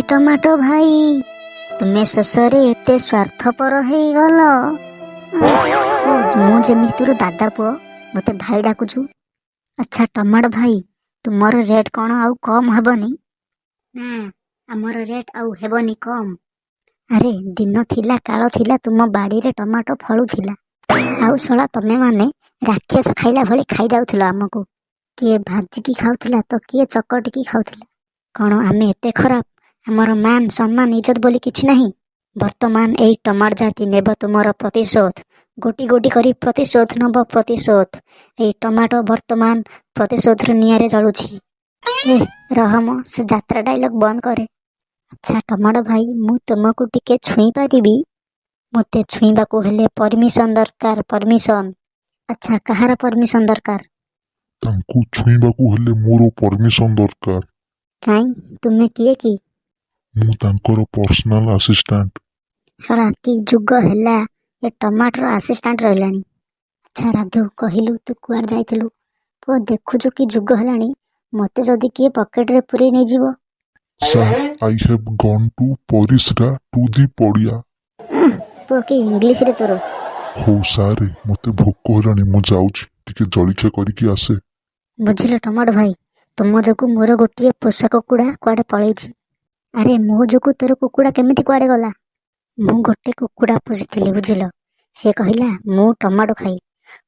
Tomato ଭାଇ, ତୁମେ ଶେଷରେ ଏତେ ସ୍ୱାର୍ଥପର ହେଇଗଲ। ମୁଁ ଯେମିତି ତୋର ଦାଦା ପୁଅ, ମୋତେ ଭାଇ ଡାକୁଛୁ। ଆଚ୍ଛା ଟମାଟୋ ଭାଇ, ତୁମର ରେଟ୍ କ'ଣ ଆଉ କମ୍ ହେବନି? ନା, ଆମର ରେଟ୍ ଆଉ ହେବନି କମ୍। ଆରେ, ଦିନ ଥିଲା, କାଳ ଥିଲା, ତୁମ ବାଡ଼ିରେ ଟମାଟୋ ଫଳୁଥିଲା ଆଉ ଶଳା ତମେମାନେ ରାକ୍ଷସ ଖାଇଲା ଭଳି ଖାଇଯାଉଥିଲ ଆମକୁ। କିଏ ଭାଜିକି ଖାଉଥିଲା ତ କିଏ ଚକଟିକି ଖାଉଥିଲା। କ'ଣ ଆମେ ଏତେ ଖରାପ? ଆମର ମାନ ସମ୍ମାନ ଇଜ୍ଜତ ବୋଲି କିଛି ନାହିଁ? ବର୍ତ୍ତମାନ ଏଇ ଟମାଟୋ ଜାତି ନେବ ତୁମର ପ୍ରତିଶୋଧ। ଗୋଟି ଗୋଟି କରି ପ୍ରତିଶୋଧ ନବ ପ୍ରତିଶୋଧ। ଏଇ ଟମାଟୋ ବର୍ତ୍ତମାନ ପ୍ରତିଶୋଧର ନିଆଁରେ ଜଳୁଛି। ଏ ରହମ, ସେ ଯାତ୍ରା ଡାଇଲଗ ବନ୍ଦ କରେ। ଆଚ୍ଛା ଟମାଟୋ ଭାଇ, ମୁଁ ତୁମକୁ ଟିକେ ଛୁଇଁ ପାରିବି? ମୋତେ ଛୁଇଁବାକୁ ହେଲେ ପରମିସନ ଦରକାର, ପରମିସନ। ଆଚ୍ଛା, କାହାର ପରମିସନ ଦରକାର? ତାଙ୍କୁ ଛୁଇଁବାକୁ ହେଲେ ମୋର ପରମିସନ ଦରକାର। କାଇଁ, ତୁମେ କିଏ କି? ମୁଁ ତାଙ୍କର ପର୍ସନାଲ ଆସିଷ୍ଟାଣ୍ଟ। ଶଳା, କି ଯୁଗ ହେଲା, ଏ ଟମାଟୋର ଆସିଷ୍ଟାଣ୍ଟ ରହିଲାଣି। ଆଚ୍ଛା ରାଧୁ, କହିଲୁ, ତୁ କୁଆଡ଼େ ଯାଇଥିଲୁ? ପୁଅ, ଦେଖୁଛୁ କି ଯୁଗ ହେଲାଣି, ମୋତେ ଯଦି କିଏ ପକେଟରେ ପୁରେଇ ନେଇଯିବ? Sir, I have gone to ପରିସ୍ରା ଟୁ the ପଡ଼ିଆ। ପୁଅ, କି ଇଂଲିଶରେ ତୋର। ହଉ ସାରେ, ମୋତେ ଭୋକ ହେଲାଣି, ମୁଁ ଯାଉଛି ଟିକେ ଜଳଖିଆ କରିକି ଆସେ। ବୁଝିଲ ଟମାଟୋ ଭାଇ, ତୁମ ଯୋଗୁଁ ମୋର ଗୋଟିଏ ପୋଷା କୁକୁଡ଼ା କୁଆଡ଼େ ପଳେଇଛି। ଆରେ, ମୋ ଯୋଗୁଁ ତୋର କୁକୁଡ଼ା କେମିତି କୁଆଡ଼େ ଗଲା? ମୁଁ ଗୋଟେ କୁକୁଡ଼ା ପୋଷିଥିଲି, ବୁଝିଲ? ସିଏ କହିଲା, ମୁଁ ଟମାଟୋ ଖାଇ।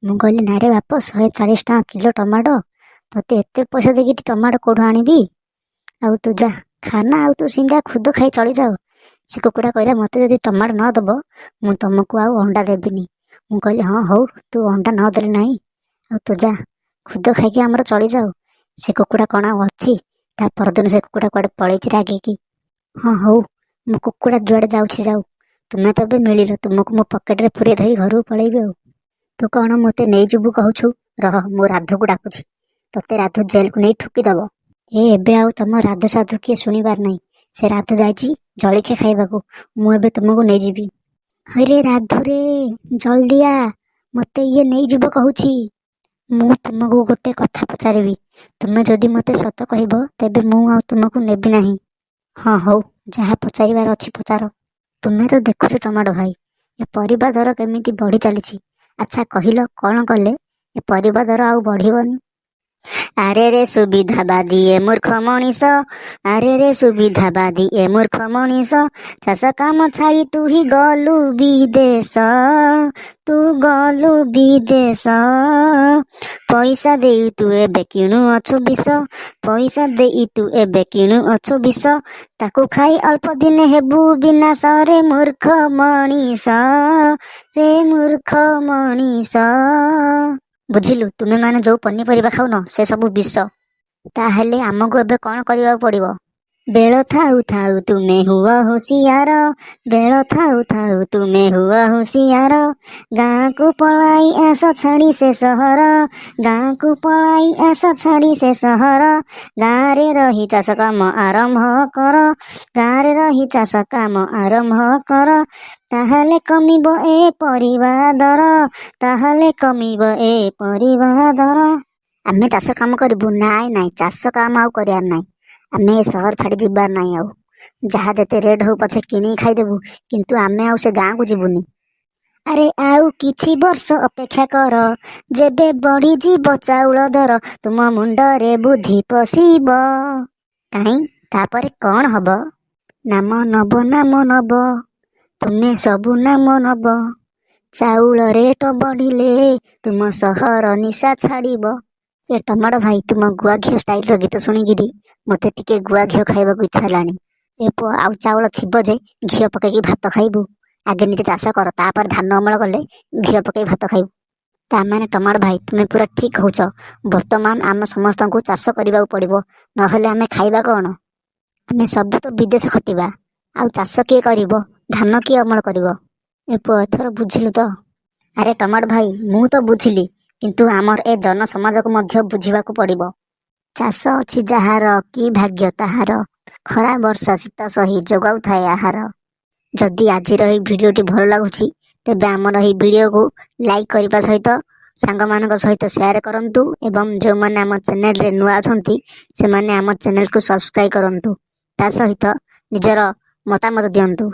ମୁଁ କହିଲି, ନାରେ ବାପ, 140 ଟଙ୍କା କିଲୋ ଟମାଟୋ, ତୋତେ ଏତେ ପଇସା ଦେଇକି ଟମାଟୋ କୋଉଠୁ ଆଣିବି? ଆଉ ତୁ ଯା ଖାନା, ଆଉ ତୁ ସିନ୍ଦା ଖୁଦ ଖାଇ ଚଳିଯାଉ। ସେ କୁକୁଡ଼ା କହିଲା, ମୋତେ ଯଦି ଟମାଟୋ ନ ଦବ, ମୁଁ ତମକୁ ଆଉ ଅଣ୍ଡା ଦେବିନି। ମୁଁ କହିଲି, ହଁ ହଉ, ତୁ ଅଣ୍ଡା ନ ଦେଲେ ନାହିଁ, ଆଉ ତୁ ଯା ଖୁଦ ଖାଇକି ଆମର ଚଳିଯାଉ। ସେ କୁକୁଡ଼ା କ'ଣ ଆଉ ଅଛି? ତା ପରଦିନ ସେ କୁକୁଡ଼ା କୁଆଡ଼େ ପଳେଇଛି ରାଗିକି। ହଁ ହଉ, ମୋ କୁକୁଡ଼ା ଯୁଆଡ଼େ ଯାଉଛି ଯାଉ, ତୁମେ ତ ଏବେ ମିଳିଲ, ତୁମକୁ ମୋ ପକେଟରେ ପୁରେଇ ଧରି ଘରକୁ ପଳେଇବି। ଆଉ ତୁ କ'ଣ ମୋତେ ନେଇଯିବୁ କହୁଛୁ? ରହ, ମୁଁ ରାଧୁକୁ ଡାକୁଛି, ତତେ ରାଧୁ ଜେଲକୁ ନେଇ ଠୁକିଦବ। ଏ, ଏବେ ଆଉ ତମ ରାଧୁ ସାଧୁ କିଏ ଶୁଣିବାର ନାହିଁ। ସେ ରାଧୁ ଯାଇଛି ଜଳଖିଆ ଖାଇବାକୁ, ମୁଁ ଏବେ ତୁମକୁ ନେଇଯିବି। ହଇରେ ରାଧୁରେ, ଜଲ୍ଦି ଆ, ମୋତେ ଇଏ ନେଇଯିବ କହୁଛି। ମୁଁ ତୁମକୁ ଗୋଟେ କଥା ପଚାରିବି, ତୁମେ ଯଦି ମୋତେ ସତ କହିବ, ତେବେ ମୁଁ ଆଉ ତୁମକୁ ନେବି ନାହିଁ। ହଁ ହଉ, ଯାହା ପଚାରିବାର ଅଛି ପଚାର। ତୁମେ ତ ଦେଖୁଛ ଟମାଟୋ ଭାଇ, ଏ ପରିବା ଦର କେମିତି ବଢ଼ି ଚାଲିଛି। ଆଚ୍ଛା କହିଲ, କ'ଣ କଲେ ଏ ପରିବା ଦର ଆଉ ବଢ଼ିବନି? ଆରେ ରେ ସୁବିଧାବାଦୀ ଏ ମୂର୍ଖ ମଣିଷ, ଆରେ ରେ ସୁବିଧାବାଦୀ ଏ ମୂର୍ଖ ମଣିଷ, ଚାଷ କାମ ଛାଡ଼ି ତୁ ହିଁ ଗଲୁ ବିଦେଶ, ତୁ ଗଲୁ ବିଦେଶ। ପଇସା ଦେଇ ତୁ ଏବେ କିଣୁ ଅଛୁ ବିଷ, ପଇସା ଦେଇ ତୁ ଏବେ କିଣୁ ଅଛୁ ବିଷ, ତାକୁ ଖାଇ ଅଳ୍ପ ଦିନେ ହେବୁ ବିନାଶ ରେ ମୂର୍ଖ ମଣିଷ ରେ ମୂର୍ଖ ମଣିଷ। ବୁଝିଲୁ, ତୁମେମାନେ ଯୋଉ ପନିପରିବା ଖାଉନ, ସେ ସବୁ ବିଷ। ତାହେଲେ ଆମକୁ ଏବେ କ'ଣ କରିବାକୁ ପଡ଼ିବ? ବେଳ ଥାଉ ଥାଉ ତୁମେ ହୁଅ ହୁସିଆର, ବେଳ ଥାଉ ଥାଉ ତୁମେ ହୁଅ ହୁସିଆର, ଗାଁକୁ ପଳାଇ ଆସ ଛାଡ଼ି ସେ ସହର, ଗାଁକୁ ପଳାଇ ଆସ ଛାଡ଼ି ସେ ସହର, ଗାଁରେ ରହି ଚାଷ କାମ ଆରମ୍ଭ କର, ଗାଁରେ ରହି ଚାଷ କାମ ଆରମ୍ଭ କର, ତାହେଲେ କମିବ ଏ ପରିବା ଦର, ତାହେଲେ କମିବ ଏ ପରିବା ଦର। ଆମେ ଚାଷ କାମ କରିବୁ? ନାଇଁ ନାଇଁ, ଚାଷ କାମ ଆଉ କରିବାର ନାହିଁ। ଆମେ ଏ ସହର ଛାଡ଼ି ଯିବାର ନାହିଁ। ଆଉ ଯାହା ଯେତେ ରେଟ୍ ହଉ ପଛେ କିଣିକି ଖାଇଦେବୁ, କିନ୍ତୁ ଆମେ ଆଉ ସେ ଗାଁକୁ ଯିବୁନି। ଆରେ, ଆଉ କିଛି ବର୍ଷ ଅପେକ୍ଷା କର, ଯେବେ ବଢ଼ିଯିବ ଚାଉଳ ଦର, ତୁମ ମୁଣ୍ଡରେ ବୁଦ୍ଧି ପଶିବ। କାହିଁ, ତାପରେ କ'ଣ ହବ? ନାମ ନବ, ନାମ ନବ, ତୁମେ ସବୁ ନାମ ନବ, ଚାଉଳ ରେଟ ବଢ଼ିଲେ ତୁମ ସହର ନିଶା ଛାଡ଼ିବ। ଏ ଟମାଟୋ ଭାଇ, ତୁମ ଗୁଆ ଘିଅ ଷ୍ଟାଇଲର ଗୀତ ଶୁଣିକିରି ମୋତେ ଟିକେ ଗୁଆ ଘିଅ ଖାଇବାକୁ ଇଚ୍ଛା ହେଲାଣି। ଏ ପୁଅ, ଆଉ ଚାଉଳ ଥିବ ଯେ ଘିଅ ପକେଇକି ଭାତ ଖାଇବୁ? ଆଗେ ନିଜେ ଚାଷ କର, ତାପରେ ଧାନ ଅମଳ କଲେ ଘିଅ ପକେଇ ଭାତ ଖାଇବୁ। ତାମାନେ ଟମାଟୋ ଭାଇ, ତୁମେ ପୁରା ଠିକ କହୁଛ। ବର୍ତ୍ତମାନ ଆମ ସମସ୍ତଙ୍କୁ ଚାଷ କରିବାକୁ ପଡ଼ିବ, ନହେଲେ ଆମେ ଖାଇବା କ'ଣ? ଆମେ ସବୁ ତ ବିଦେଶ ଖଟିବା, ଆଉ ଚାଷ କିଏ କରିବ? ଧାନ କିଏ ଅମଳ କରିବ? ଏ ପୁଅ, ଏଥର ବୁଝିଲୁ ତ? ଆରେ ଟମାଟୋ ଭାଇ, ମୁଁ ତ ବୁଝିଲି, କିନ୍ତୁ ଆମର ଏ ଜନ ସମାଜକୁ ମଧ୍ୟ ବୁଝିବାକୁ ପଡ଼ିବ। ଚାଷ ଅଛି ଯାହାର, କି ଭାଗ୍ୟ ତାହାର, ଖରା ବର୍ଷା ଶୀତ ସହି ଯୋଗାଉଥାଏ ଆହାର। ଯଦି ଆଜିର ଏହି ଭିଡ଼ିଓଟି ଭଲ ଲାଗୁଛି, ତେବେ ଆମର ଏହି ଭିଡ଼ିଓକୁ ଲାଇକ୍ କରିବା ସହିତ ସାଙ୍ଗମାନଙ୍କ ସହିତ ସେୟାର କରନ୍ତୁ ଏବଂ ଯେଉଁମାନେ ଆମ ଚ୍ୟାନେଲରେ ନୂଆ ଅଛନ୍ତି, ସେମାନେ ଆମ ଚ୍ୟାନେଲକୁ ସବସ୍କ୍ରାଇବ୍ କରନ୍ତୁ। ତା ସହିତ ନିଜର ମତାମତ ଦିଅନ୍ତୁ।